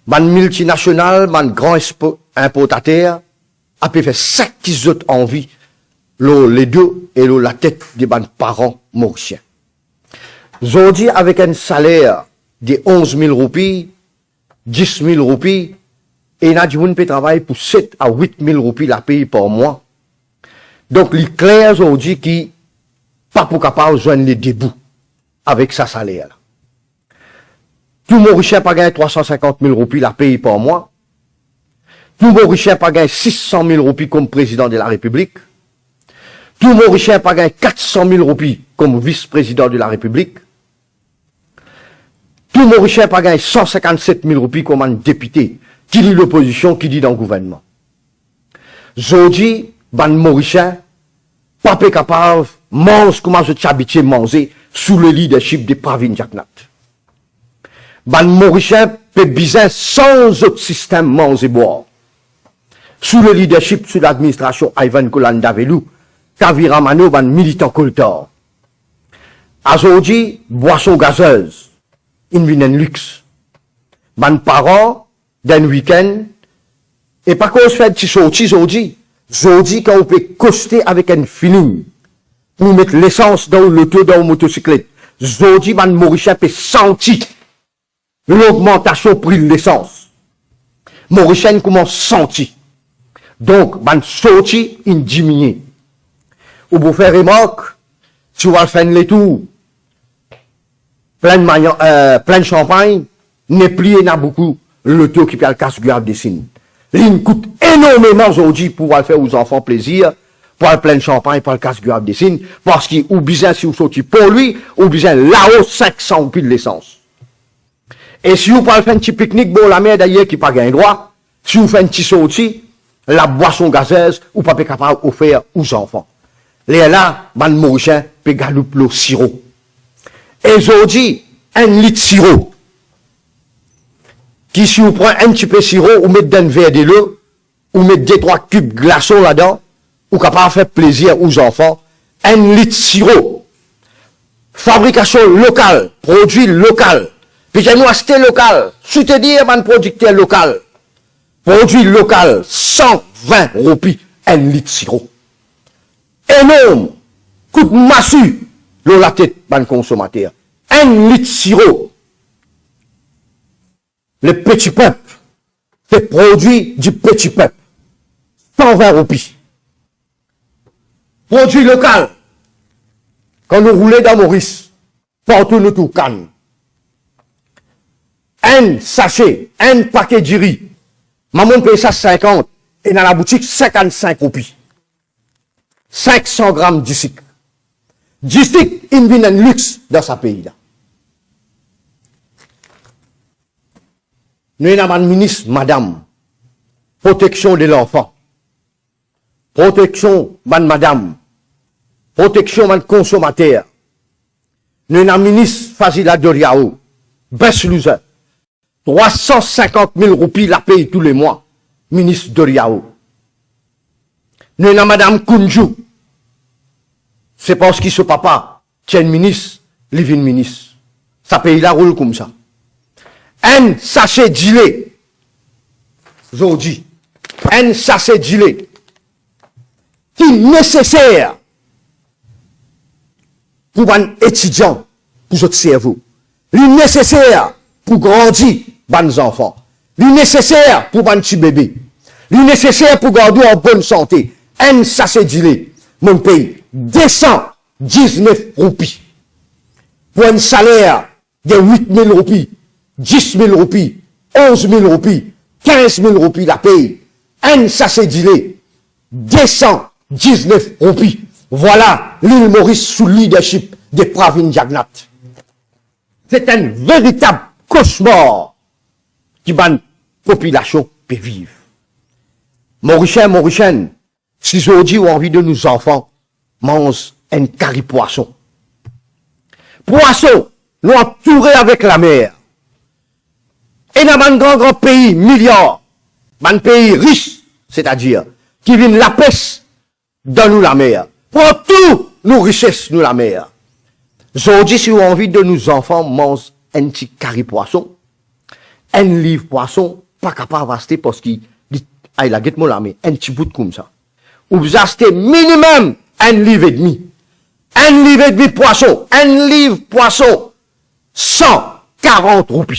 Bann miltinasional, bann gran expo-, inportater, ape fer seki zot anvi lor ledo e lor latet de bann paran morisien. Zordi, avek enn saler de onz mil roupi, dis mil roupi, ena dimoun pe travay pou set a wit mil roupi lapey par mwa. Donk, li kler zordi ki pa pou kapav zwenn li debou avek sa saler la. Tou Morisien pa gagn trwa san sinkant mil roupi lapey par mwa. Tou Morisien pa gagn sis san mil roupi kom prezidan de la Repiblik. Tou Morisien pa gagn kat san mil roupi kom vis prezidan de la Repiblik. Tou Morisien pa gagn san sinkant-set mil roupi kom bann depite, ki li lopozision, ki li dan gouvernman. Zordi, bann Morisien pa pe kapav manz kouma zot ti abitie manze sou le leadership de Pravin Jagannath. Bann Morisien pe bizin sanz zot sistem manze bwar. Sou le leadership, sou ladministrasion Ivan Kolandavelou, Kavi Ramanno, bann militan koltar. Azordi, bwason gazez inn vinn enn lix. Bann paran, dan enn wikenn, e pa koz fer ti sorti zordi. Zordi, kan ou pe koste avek enn feeling pou met lesans dan ou loto, dan ou motosiklet, zordi bann Morisien pe santi logmantasion pri lesans. Morisien koumans santi. Donk, bann sorti inn diminie. Ou pou fer remark, si ou al fer enn letour, Plaine Mayan-, eh, Plaine Champagne, nepli ena boukou loto ki pe al kas Guyav de Sin. Linn kout enormeman zordi pou al fer ou zanfan plezir, pou al Plaine Champagne, pou al kas Guyav de Sin, parski ou bizin, si ou sorti Port Louis, ou bizin laros sink san roupi lesans. E si ou pou al fer enn ti piknik bor lamer, dayer ki pa gagn drwa, si ou fer enn ti sorti, labwason gazez ou pa pe kapav ofer ou zanfan. Lerla, bann Morisien pe galoup lor siro. E zordi, enn lit siro, ki si ou pran enn tipe siro, ou met dan enn ver delo, ou met de trwa kib glason ladan, ou kapav fer plezir ou zanfan, enn lit siro. Fabrikasion lokal, prodwi lokal. Bizin nou aste lokal, soutenir bann prodikter lokal. Prodwi lokal, san vin roupi enn lit siro. Enorm kout masi lor latet bann konsomater. Enn lit siro. Le petit peuple, se prodwi di petit peuple. San vin roupi. Prodwi lokal. Kan nou roule dan Moris, partou nou trouv kann. Enn sase, enn pake diri, maman pey sa sinkant, ena laboutik sinkant-sink roupi. Sink san gram disik. Disik inn vinn enn lix dan sa pei la. Nou ena bann minis madam, proteksion de lanfan, proteksion bann madam, proteksion bann konsomater. Nou ena minis Fazila Doriao, best loser. Trwa san sinkant mil roupi lapey toulemwa, minis Doriao. Nou ena madam Kounjou. Se parski so papa ti enn minis, li vinn minis. Sa pei la roul koumsa. Enn sase dile, zordi, enn sase dile ki neseser pou bann etidian, pou zot servo. Li neseser pou grandi bann zanfan. Li neseser pou bann ti bebe. Li neseser pou gard ou an bonn sante. Enn sase dile, monn pey de san diznef roupi. Pou enn saler de wit mil roupi, dis mil roupi, onz mil roupi, kinz mil roupi lapey, enn sase dile, de san diznef roupi. Vwala lil Moris sou leadership de Pravin Jagannath. Se enn veritab kosmar ki bann popilasion pe viv. Morisien, Morisienn, si zordi ou anvi donn ou zanfan manz enn kari pwason. Pwason, nou antoure avek lamer. Ena bann gran gran pei, miliar, bann pei ris, setadir, ki vinn lapes dan nou lamer. Pran tou nou rises nou lamer. Zordi, si ou anvi donn ou zanfan manz enn ti kari pwason, enn liv pwason pa kapav aste parski li, ay la, get mo lame, enn ti bout koumsa. Ou bizin aste minimem enn liv edmi. Enn liv edmi pwason, enn liv pwason, san karant roupi.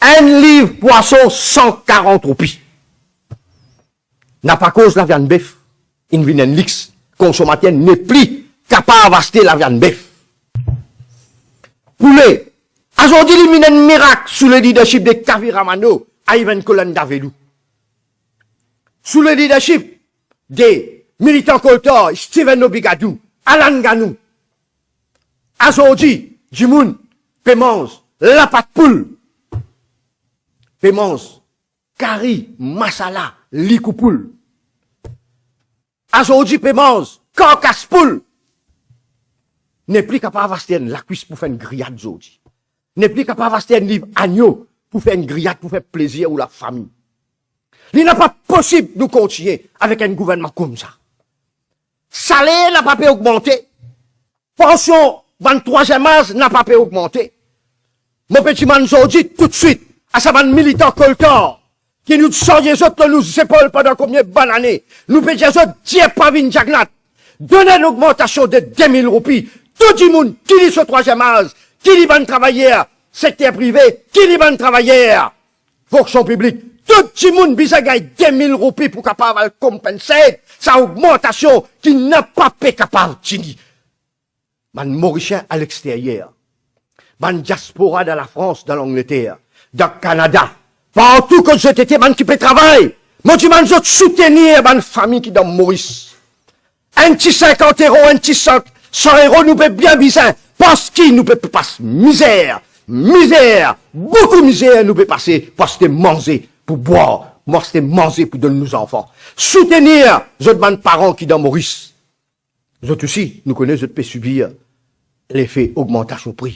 Enn liv pwason, san karant roupi. Napa koz laviann bef inn vinn enn lix, konsomater nepli kapav aste laviann bef. Poule, azordi li vinn enn mirak sou le leadership de Kavi Ramanno, ariv enn kolonn davelou. Sou le leadership de militan koltar Steven Obigadou, Alan Ganou, azordi, dimoun pe manz lapat poul, pe manz kari, masala, likoupoul. Azordi pe manz karkas poul. Nepli kapav aste enn lakwis pou fer enn griyad zordi. Nepli kapav aste enn liv agno pou fer enn griyad, pou fer plezir ou lafami. Li napa posib nou kontigne avek enn gouvernman koumsa. Saler napa pe ogmante. Pansion bann trwaziem az napa pe ogmante. Mo pe dimann zordi toutswit a sa bann militan koltar ki nou sarye zot lor nou zepol pandan konbien bann ane. Nou pe dir zot, dir Pravin Jagannath, donn enn ogmantasion de de mil roupi. Tou dimoun, ki li so trwaziem az, ki li bann travayer sekter prive, ki li bann travayer fonksion piblik, tou dimoun bizin gagn de mil roupi pou kapav al konpense sa ogmantasion ki napa pe kapav tini. Bann Morisien alexterier, bann diaspora dan Lafrans, dan Langleter, dan Kanada, partou kot zot ete, bann ki pe travay, mo dimann zot soutenir bann fami ki dan Moris. Enn ti sinkant euro, enn ti san, san euro, nou pe bien bizin, parski nou pe pas mizer, mizer, boukou mizer nou pe pase, pou aste manze, pou bwar, pou aste manze pou donn nou zanfan. Soutenir zot bann paran ki dan Moris. Zot osi, nou kone zot pe sibir lefe ogmantasion pri.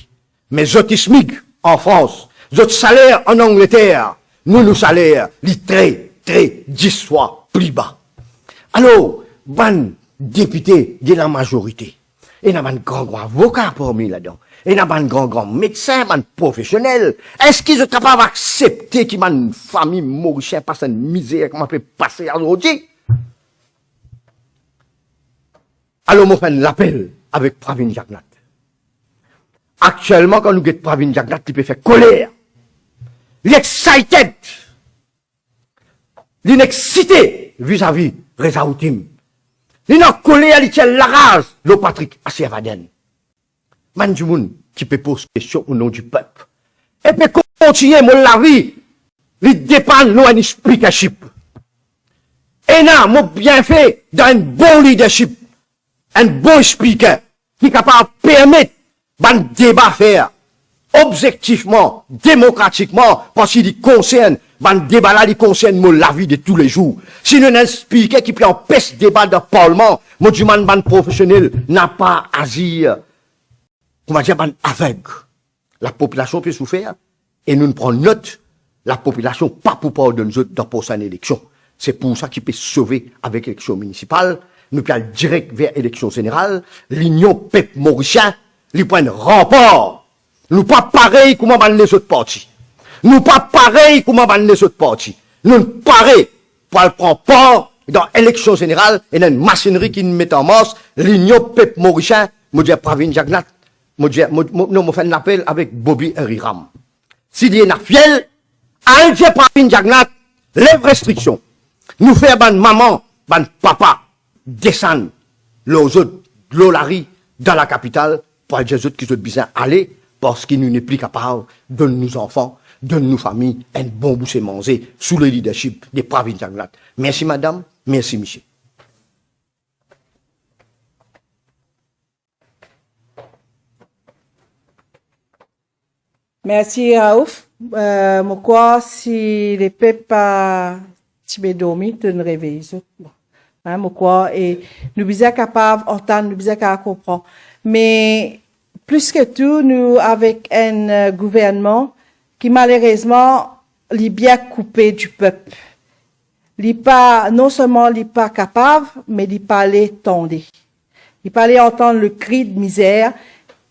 Me zot SMIC an Frans, zot saler an Angleter, nou, nou saler, li tre, tre, dis fwa pli ba. Alor, bann depite de lamazorite, ena bann gran, gran avoka parmi ladan, ena bann gran, gran medsin, bann profesionel. Eski zot kapav aksepte ki bann fami Morisien pas enn mizer kouma pe pase azordi? Alor, mo fer enn lapel avek Pravin Jagannath. Aktielman, kan nou get Pravin Jagannath, li pe fer koler. Li excited. Li exite vizavi Rezawudin. Li ena koler, li ti ena laraz lor Patrick Asirvadan. Bann dimoun ki pe poz kestion o non di pep e pe kontigne, mo lavi, li depann lor enn speakership. Ena, mo bien fer dan enn bon leadership, enn bon speaker ki kapav permet bann deba fer obzektifman, demokratikman, parski li konsern, bann deba la, li konsern mo lavi de toulezour. Si nou ena enn speaker ki pe anpes deba dan parlman, mo dimann bann profesionel napa azir, koumadir, bann aveg. Lapopilasion pe soufer e nou pran not, lapopilasion pa pou pardonn zot dan prosenn eleksion. Se pou sa ki pe sove avek eleksion minisipal, nou pe al direk ver eleksion zeneral. Linion Pep Morisien, li pou enn ranpar. Nou pa parey kouma bann lezot parti. Nou pa parey kouma bann lezot parti. Nou pare pou al pran par dan eleksion zeneral, ena enn masinri ki met an mars, Linion Pep Morisien, mo dir Pravin Jagannath, mo dir, mo, mo, non, mo fer enn lapel avek Bobby Henry Ram. Si li ena fiel, al dir Pravin Jagannath, lev restriksion. Nou fer bann mama, bann papa desann lor zot, lor lari, dan lakapital, pou al dir zot ki zot bizin ale, parski nou nepli kapav donn nou zanfan, donn nou fami enn bon bouse manze sou le leadership de Pravin Jagannath. Mersi madam, mersi misie. Mersi, Raouf. Euh, mo krwar si lepep pa ti pe dormi, to'nn revey zot. Bon. Hein, mo krwar, e nou bizin kapav antann, nou bizin kapav konpran. Me plis ki tou, nou avek enn, euh, gouvernman ki malerezman, li bien koupe di pep. Li pa, non selman li pa kapav, me li pa le tande. Li pa le antann le kri de mizer,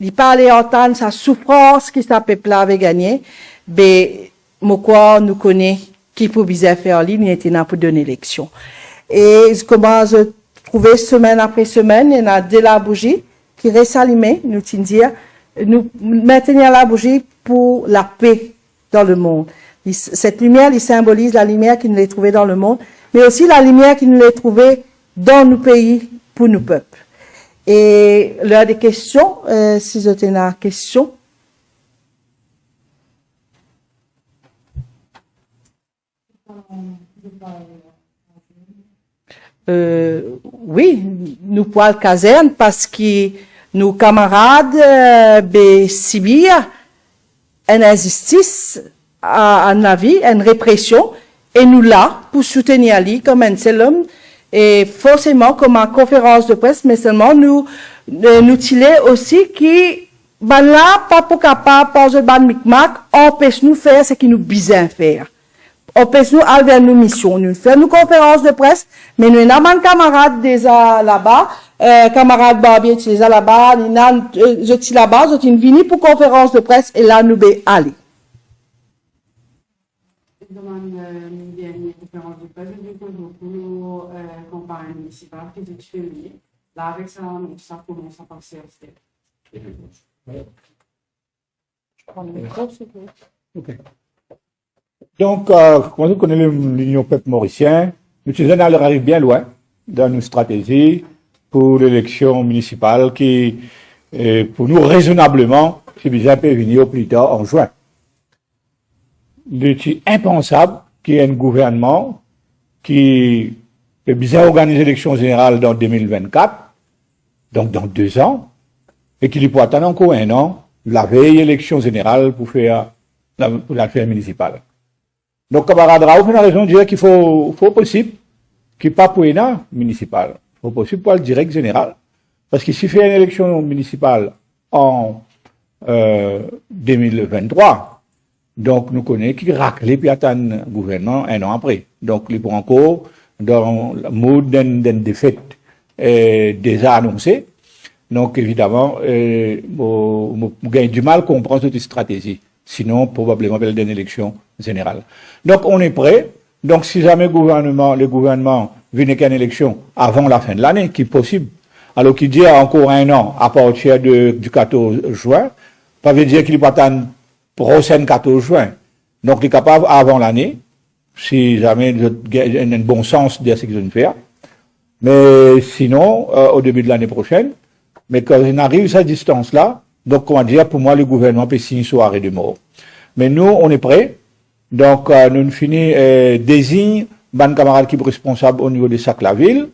li pa le antann sa soufrans ki sa pep la ave gagne. Be, mo krwar nou kone ki pou bizin fer li, li ete la pou donn eleksion. E kouma zot trouve semenn apre semenn, ena de labouzi ki resalime, nou ti dir, nou mentenir labouzi pou lape dan lemond. Li, set limier, li sinboliz lalimier ki nou le trouve dan lemond, me osi lalimier ki nou le trouve dan nou pei pou nou pep. E ler de kestion, euh, si zot ena kestion. Euh, wi, nou pou al kazern parski nou kamarad, euh, be sibir enn inzistis, a, enn lavi, enn represion, e nou la pou soutenir li kouma enn sel om. E forseman, kouma konferans de pres, me selman nou, euh, nou ti le osi ki bannla pa pou kapav, par zot bann mikmak, anpes nou fer seki nou bizin fer. Anpes nou al ver nou mision. Nou fer nou konferans de pres, me nou ena bann kamarad deza laba, euh, kamarad Barbier ti deza laba, li ena, euh, zot ti laba, zot inn vini pou konferans de pres, e la nou be ale. Kouma, euh, dernie konferans de pres, nou koz boukou, euh, kanpagn minisipal ki zot fini. La, avek sa, nou sa koumans a pase aster. Ok. Donk, euh, kouma zot kone, Linion Pep Morisien, nou ti zame ariv bien lwin dan nou stratezi pou leleksion minisipal ki, euh, pou nou, rezonableman, ti bizin pe vini o pli tar an zin. Li ti inpansab ki enn gouvernman ki pe bizin organiz eleksion zeneral dan de mil vennkat, donk dan de zan, e ki li pou atann ankor enn an, lavey eleksion zeneral pou fer, pou al fer minisipal. Donk, kamarad Raouf ena rezon dir ki for, for posib ki pa pou ena minisipal, for posib pou al direk zeneral, parski si fer enn eleksion minisipal an, euh, de mil venntrwa, donk nou kone ki rakle pe atann gouvernman enn an apre. Donk, li pou ankor dan mood enn, enn defet, euh, deza anonse. Donk, evidaman, euh, mo, mo, mo gagn dimal konpran zot stratezi. Sinon, probableman, pe al dan enn eleksion zeneral. Donk, on est prêt. Donk, si zame gouvernman, le gouvernman vinn ek enn eleksion avan lafin de lane, ki posib, alor ki dir ankor enn an, apartir de, di katorz zin, pa ve dir ki li pou atann prosenn katorz zin. Donk, li kapav avan lane, si zame zot gagn enn bon sans dan seki zot inn fer. Me sinon, euh, o debi de lane prosenn, me kan nou ariv sa distans la, donk, kouma dir, pou mwa, le gouvernman pe sign so arrêt de mort. Me nou, on est prêt. Donk, euh, nou fini, euh, dezign bann kamarad ki pou responsab o nivo de sak lavil.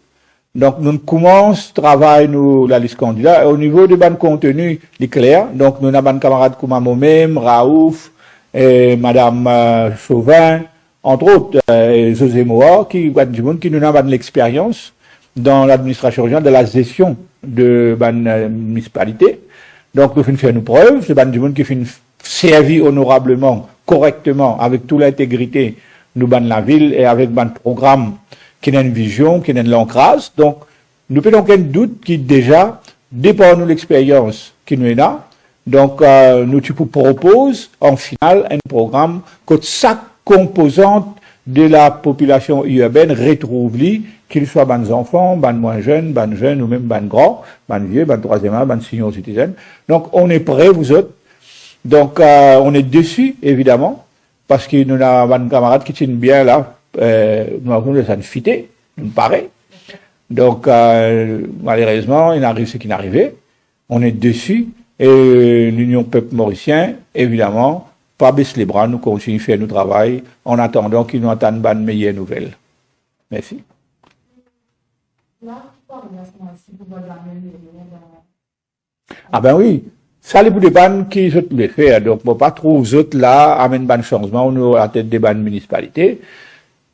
Donk, nou koumans travay nou lalis kandida. O nivo de bann konteni, li kler. Donk, nou ena bann kamarad kouma momem, Raouf, e madam, euh, Chauvin, antrot, euh, José Moa, ki bann dimoun ki nou ena bann lexperyans dan ladministrasion rezional, dan lazesion de bann, euh, minisipalite. Donk, nou finn fer nou prev, se bann dimoun ki finn servi onorableman, korekteman, avek tou lintegrite nou bann lavil e avek bann program ki ena enn vizion, ki ena enn lankraz. Donk, nou pena okenn dout ki deza, depar nou lexperyans ki nou ena, donk, euh, nou ti pou propoz, an final, enn program kot sak konpozant de lapopilasion irbenn retrouv li, ki li swa bann zanfan, bann mwin zenn, bann zenn ou mem bann gran, bann vie, bann trwaziem az, bann senior citizen. Donk, on est prêt, vous autres. Donk, euh, on est dessus, evidaman, parski nou ena bann kamarad ki ti bien la, euh, nou ena sa fite, nou pare. Donk, euh, malerezman, inn ariv seki inn arive. On est dessus, e Linion Pep Morisien, evidaman, pa bes lebra, nou kontign fer nou travay, an atandan ki nou atann bann meyer nouvel. Mersi. Ah ben wi, sa li pou depann ki zot le fer. Donk, mo pa trouv zot la amenn bann sanzman o latet de bann minisipalite.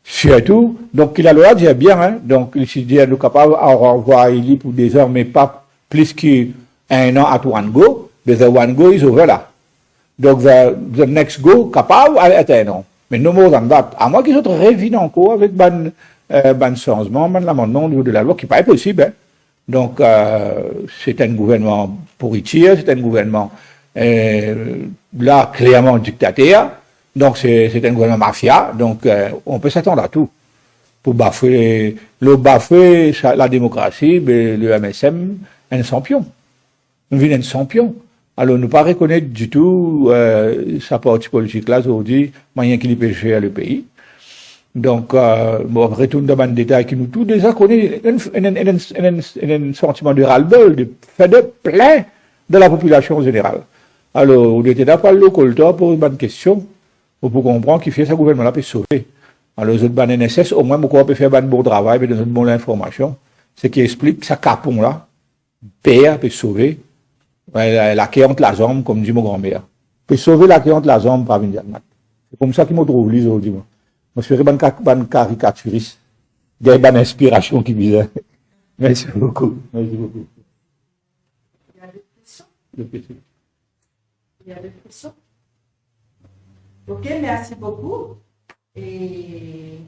Sirtou, donk, ki lalwa dir bien, hein, donk, li ti dir nou kapav ranvway li pou de zan, me pa plis ki enn an at one go, but the one go is over la. Donk, the, the next go kapav al at enn an. Me no more than that. Amwin ki zot revinn ankor avek bann, euh, bann sanzman, bann lamannman o nivo de lalwa, ki pa inposib, hein. Donk, euh, se enn gouvernman pouritir, se enn gouvernman, euh, la, klerman diktater. Donk, se, se enn gouvernman mafia. Donk, euh, on pe s'attendre à tout. Pou bafwe, le bafwe sa, lademokrasi, be, le M S M, enn sanpion. Nou vinn enn sanpion. Alor, nou pa rekonet ditou, euh, sa parti politik la, zordi, manier ki li pe zer le pei. Donk, euh, bon, retourn dan bann detay ki nou tou deza kone, enn, enn, enn santiman de ras-le-bol, de fed up plin dan lapopilasion zeneral. Alor, ou ete la pou al lor koltan, poz bann kestion, ou pou konpran kifer sa gouvernman la pe sove. Alor, zot bann N S S, omwin mo krwar pe fer bann bon travay, pe donn zot bon linformasion. Seki explik sa kapon la, per pe sove, la, laker ant lazanm, kouma dir mo granmer. Pe sove laker ant lazanm, pa vinn diagmat. Se koumsa ki mo trouv li zordi, mwa. Mo espere bann ka-, bann karikatiris gagn bann inspirasion ki bizin. Mersi boukou. Mersi boukou. Il y a d'autres questions? Il y a d'autres questions? Ok, merci beaucoup. Et